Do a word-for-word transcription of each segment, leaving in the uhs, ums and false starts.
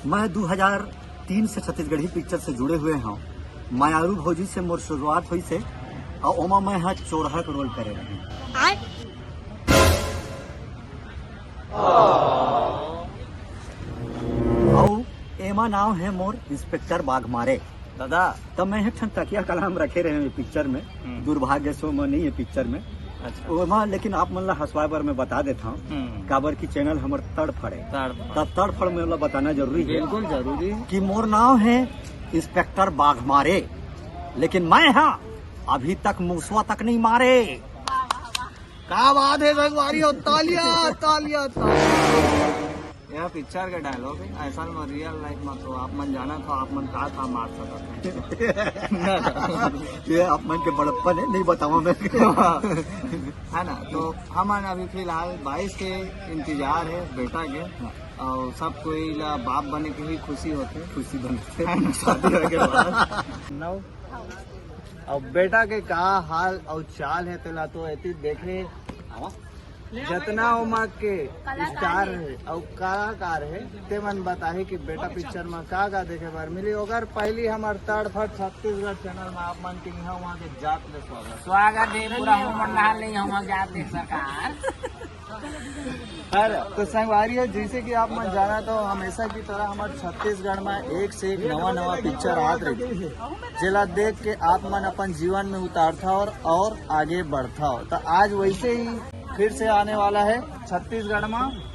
मैं दू हज़ार तीन से छत्तीसगढ़ी पिक्चर से जुड़े हुए हूँ। मायारू भौजी से मोर शुरुआत होइस हे, अउ ओमा मैं ह चोरहा के रोल करे रहेंव। अउ एमा नाव हे मोर इंस्पेक्टर बाघमारे। दादा, त मैं एक ठन तकिया कलाम रखे रहेंव ये पिक्चर में। हम्म। दुर्भाग्य से ओमा नइ हे पिक्चर में। अच्छा। ओमा लेकिन आप मन ला हंसवाए बर मैं बता देथंव, हम्म। काबर कि चैनल हमर तड़फड़े। तड़फड़। त तड़फड़ में ओला बताना जरूरी हे। बिल्कुल जरूरी हे। कि मोर नाव हे इंस्पेक्टर बाघमारे, लेकिन मैं हा अभी तक मूसवा तक नइ मारे। का बात हे संगवारी हो, तालियां, तालियां, तालियां। यह पिक्चर के डायलॉग हे, असल में रियल लाइफ में तो आप मन जानत हो, आप मन का का मार सकत हो। ये आप मन के बड़प्पन हे, नइ बतावंव मैं। है ना, तो हमन अभी फिलहाल बाईस के इंतजार हे बेटा के, अउ सब कोई ला बाप बने के ही खुशी होथे। खुशी बनथे। है ना, शादी होए के बाद। नौ। अब बेटा के का हाल अउ चाल हे, तेला तो एती देखे। जतना ओमा के स्टार हे अउ कलाकार हे, ते मन बताही कि बेटा पिक्चर में का का देखे बर मिली। ओकर पहली हमर तड़फड़ छत्तीसगढ़ चैनल में आप मन के इहां उहां के जात ले स्वागत। स्वागत हे पूरा हो मंडहार ले इहां उहां जात ले सरकार। अरे, तो संगवारी हो, जैसे कि आप मन जानत हो, हमेशा की तरह हमर छत्तीसगढ़ में एक से एक नवा नवा पिक्चर आत रहिथे, जेला देख के आप मन अपन जीवन में उतारथा अउ, अउ आगे बढ़था। तो आज वैसे ही फिर से आने वाला हे छत्तीसगढ़ में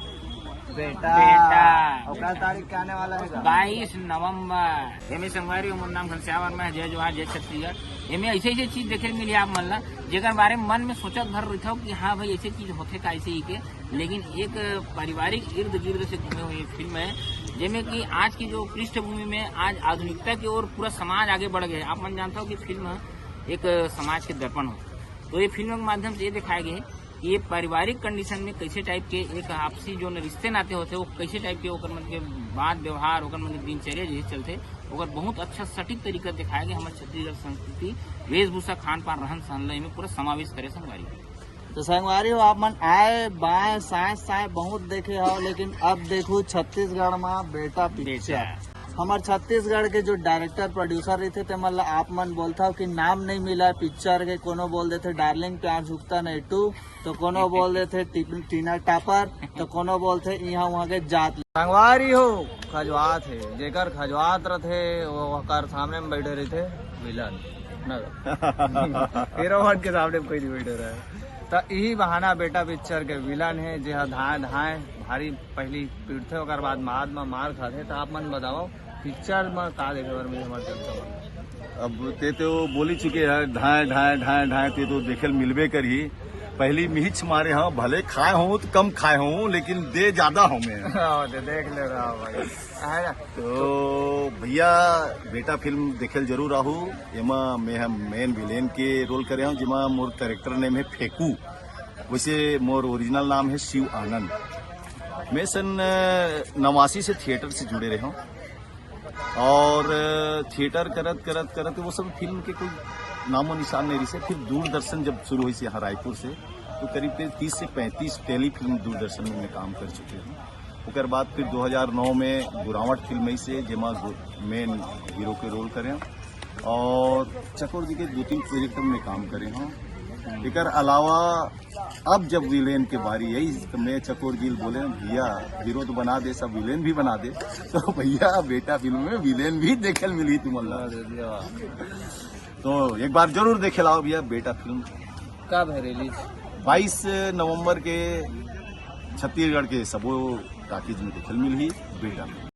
बेटा। बेटा। अउ का तारीख के आने वाला हे? बाईस नवंबर। एमे संगवारी हो, मोर नाम घनश्याम वर्मा हे। जय जोहार, जय छत्तीसगढ़। एमे ऐसे ऐसे चीज देखे ल मिली आप मन ला, जेकर बारे में मन में सोचत भर रहिथव कि हाँ भाई, ऐसे चीज होथे का, ऐसे ही के। लेकिन एक पारिवारिक इर्द गिर्द से घूमे हुए फिल्म हे, जेमे कि आज की जो पृष्ठभूमि में आज आधुनिकता की ओर पूरा समाज आगे बढ़ गया हे। आप मन जानथव कि फिल्म ह एक समाज के दर्पण होथे, तो ये फिल्म के माध्यम से ये दिखाया गया हे कि ये पारिवारिक कंडीशन में कैसे टाइप के एक आपसी जो न रिश्ते नाते होथे, वो कैसे टाइप के ओकर मन के बात व्यवहार, ओकर मन के दिनचर्या जैसे चलथे, ओकर बहुत अच्छा सटीक तरीका दिखाया गया। हमर छत्तीसगढ़ संस्कृति, वेशभूषा, खान पान, रहन सहन ला एमे पूरा समावेश करे संगवारी। तो संगवारी हो, आप मन आए बाएं साए साए बहुत देखे हो, लेकिन अब देखो छत्तीसगढ़ में बेटा पिक्चर। बेटा। हमर छत्तीसगढ़ के जो डायरेक्टर प्रोड्यूसर रहिथे, ते मन ला आप मन बोलथव कि नाम नइ मिला हे पिक्चर के। कोनो बोल देथे डार्लिंग प्यार झुकता नहीं टू, तो कोनो बोल देथे टिप-, टीना टापर, तो कोनो बोलथे इहां उहां के जात। संगवारी हो, खजवात हे, जेकर खजवात रथे, वो ओकर सामने में बैठे रहिथे विलन। ना। हीरो मन के सामने में कोई नहीं बैठे रहे। तो यही बहाना बेटा पिक्चर के विलन हे, जे ह धाए धाए भारी पहली पीटथे, ओकर बाद बाद में मार खाथे। तो आप मन बताओ, पिक्चर में का देखे बर मिले हमर जनता मन? अब ते तो बोली चुके हे, ढाए, ढाए, ढाए, ढाए, ते तो देखे ल मिलबे करही। पहली मिहिच मारे हंव, भले खाए हंव तो कम खाए हंव, लेकिन दे जादा हंव मैं। हाँ, तो देख ले रहा भाई। है ना? तो भैया, बेटा फिल्म देखे ल जरूर आहू। एमा मैं ह मेन विलेन के रोल करे हंव, जेमा मोर कैरेक्टर नेम हे फेकू। वैसे मोर ओरिजिनल नाम हे शिव आनंद। मैं सन, अ, नवासी से थिएटर से जुड़े रहे हंव। अउ थिएटर करत, करत, करत वो सब फिल्म के कोई नामो निशान नहीं रहिसे। फिर दूरदर्शन जब शुरू होइस यहाँ रायपुर से, तो करीब करीब तीस से पैंतीस टेली फिल्म दूरदर्शन में मैं काम कर चुके हंव। ओकर बाद फिर दो हज़ार नौ में गुरावट फिल्म आइसे, जेमा गु-, मेन हीरो के रोल करे हंव। अउ चकोर जी के दो तीन प्रोजेक्ट में काम करे हंव। एकर अलावा अब जब विलेन के बारी आई, तो मैं चकोर जी ल बोले, "भैया, हीरो तो बना दे, सब विलेन भी बना दे।" तो भैया, बेटा फिल्म में विलेन भी देखे ल मिलही तुमन ला। अरे भैया। तो एक बार जरूर देखे ल आओ भैया, बेटा फिल्म। कब हे रिलीज? बाईस नवंबर के छत्तीसगढ़ के सबो टॉकीज में देखे ल मिलही बेटा फिल्म।